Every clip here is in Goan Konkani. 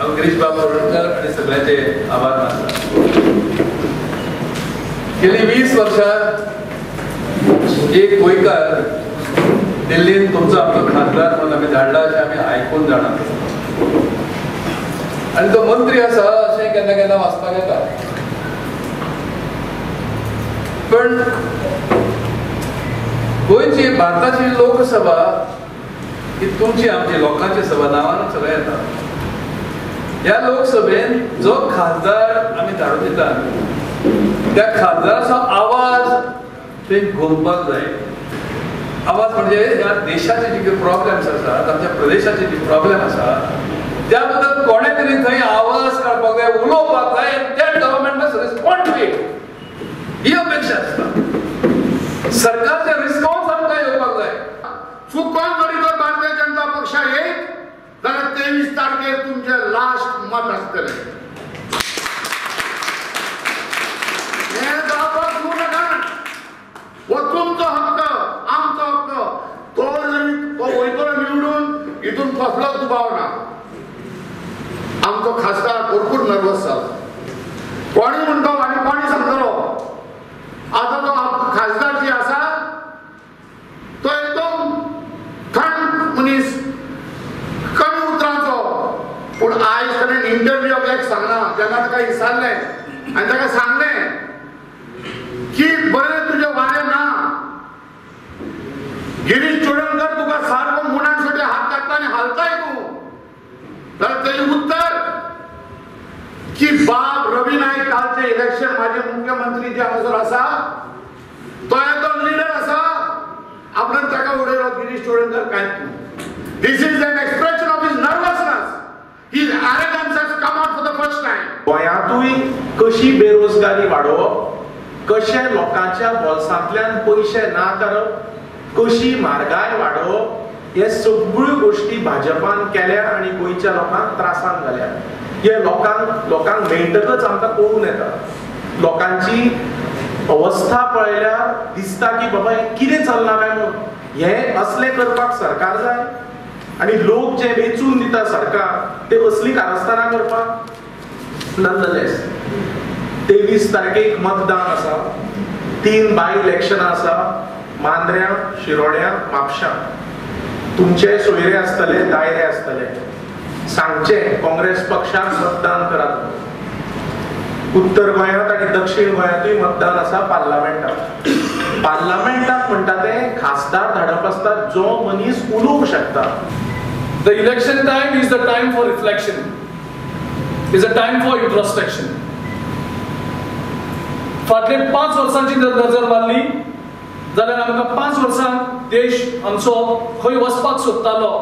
हांव गिरीश बाब चोडणकर आनी सगळ्यांचे आभार मानता. गेली 20 वर्षां एक गोंयकार दिल्लीन तुमचो आमचो खासदार म्हणून आमी धाडला अशें आमी आयकून जाणा आनी तो मंत्री आसा अशें केन्ना केन्ना वाचपाक येता. पण गोंयची भारताची लोकसभा ही तुमची आमची लोकांची सभा नांवान सगळें येता. ह्या लोकसभेन जो खासदार आमी धाडून दिता त्या खासदाराचो आवाज थंय घुमपाक जाय. आवाज म्हणजे ह्या देशाचे जे प्रॉब्लेम्स आसात, आमच्या प्रदेशाचे जे प्रॉब्लेम आसात त्या बद्दल कोणे तरी थंय आवाज काडपाक जाय, उलोवपाक जाय. That government must respond to it ही अपेक्षा आसता. सरकारचे रिस्पॉन्स आमकां येवपाक जाय. चुकोन जरी तर भारतीय जनता पक्षा येत जाल्यार 23 तारखेर तुमचे लास्ट मत आसतलें. हें जावपाक दिवं नाका. हो तुमचो हक्क, आमचो हक्क. तो जरी तो वयतलो निवडून हितून कसलोच दुबाव ना. आमचो खासदार भरपूर नर्वस जाला. कोणी म्हणटलो आनी कोणी सांगतलो आतां तो खासदार जी आसा तो एकदम थंड मनीस, कमी उतरांचो. पूण आयज ताणें इंटरव्यूक एक सांगला जेन्ना ताका विचारलें आनी ताका सांगलें की बरें तुजें वारें ना, गिरीश चोडणकर तुका सारको मुणान सुटे हात काडटा आनी हालताय तूं, जाल्यार तेजें उत्तर की बाब रवी नायक कालचे इलेक्शन माझे मुख्यमंत्री जे हांगासर आसा तो एकदम लिडर आसा, आपण ताका उडयलो गिरीश चोडणकर कांयच न्हू. This is an expression of his nervousness. His arrogance has come out for the first time. गोंयांतूय कशी बेरोजगारी वाडोवप, कशे लोकांच्या बोल्सांतल्यान पयशे ना करप, कशी म्हारगाय वाडोवप, हे सगळ्यो गोश्टी भाजपान केल्या आनी गोंयच्या लोकांक त्रासान घाल्या. हे लोकांक लोकांक मेळटकच आमकां कळून येता. लोकांची अवस्था पळयल्यार दिसता की बाबा हें कितें चल्लां काय म्हणून. हें असलें करपाक सरकार जाय आनी लोक जे वेंचून दिता सरकार ते असली कारस्थानां करपाक. ननदलेस 23 तारखेक मतदान आसा, 3 बाय इलेक्शनां आसा, मांद्र्यां, शिरोड्यां, म्हापशां. तुमचे सोयरे आसतले, दायरे आसतले, सांगचे काँग्रेस पक्षाक मतदान करात. उत्तर गोंयांत आनी दक्षिण गोंयांतूय मतदान आसा पार्लमेंटाक. पार्लमेंटाक म्हणटा ते खासदार धाडप आसता जो मनीस उलोवंक शकता. The election time is the time for reflection, is a time for introspection. फाटले 5 वर्सांची जर नजर मारली जाल्यार आमकां 5 वर्सांक देश आमचो खंय वचपाक सोदतालो,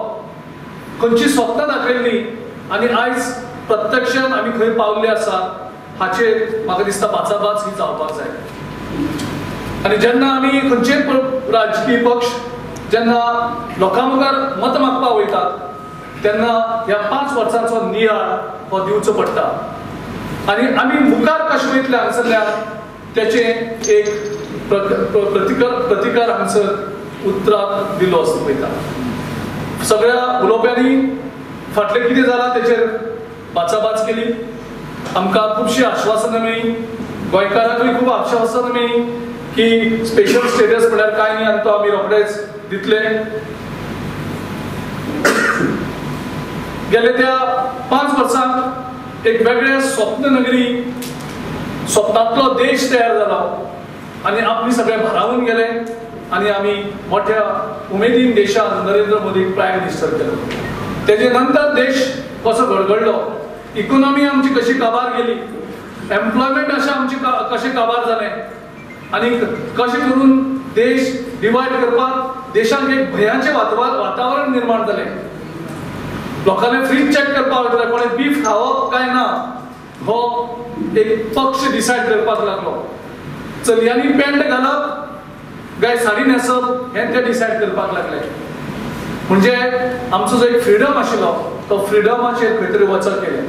खंयची स्वप्नां दाखयल्ली आनी आयज प्रत्यक्षान आमी खंय पावल्ले आसा हाचेर म्हाका दिसता बाचाबाच ही जावपाक जाय. आनी जेन्ना आमी खंयचेय राजकीय पक्ष जेन्ना लोकां मुखार मत मागपाक वयतात तेन्ना ह्या 5 वर्सांचो नियाळ हो दिवचो पडटा आनी आमी मुखार कशें वयतले हांगासरल्यान तेचें एक प्रतिकार हांगसर उतराक दिलो असो पळयता. सगळ्या उलोवप्यांनी फाटलें कितें जालां तेचेर बाचाबाच केली. आमकां खुबशीं आश्वासनां मेळ्ळीं, गोंयकारांकूय खूब आश्वासनां मेळ्ळीं की स्पेशल स्टेटस म्हळ्यार कांय न्ही आनी तो आमी रोखडेच दितले. गेले त्या 5 वर्सांक एक वेगळें स्वप्न नगरी, स्वप्नांतलो देश तयार जालो आनी आमी सगळे भारावून गेले आनी आमी मोठ्या उमेदीन देशान नरेंद्र मोदीक प्रायम मिनिस्टर केलो. तेजे नंतर देश कसो गडगडलो, इकोनॉमी आमची कशी काबार गेली, एम्प्लॉयमेंट अशें आमचें कशें काबार जालें आनी कशें करून देश डिवायड करपाक देशांत एक भंयाचें वातावरण निर्माण जालें. लोकांनी फ्रीज चॅक करपाक लागले, कोणें बीफ खावप काय ना हो एक पक्ष डिसायड करपाक लागलो. चलयांनी पॅन्ट घालप काय साडी न्हेसप हें ते डिसायड करपाक लागले. म्हणजे आमचो जो एक फ्रिडम आशिल्लो तो फ्रिडमाचेर खंय तरी वचत गेलें.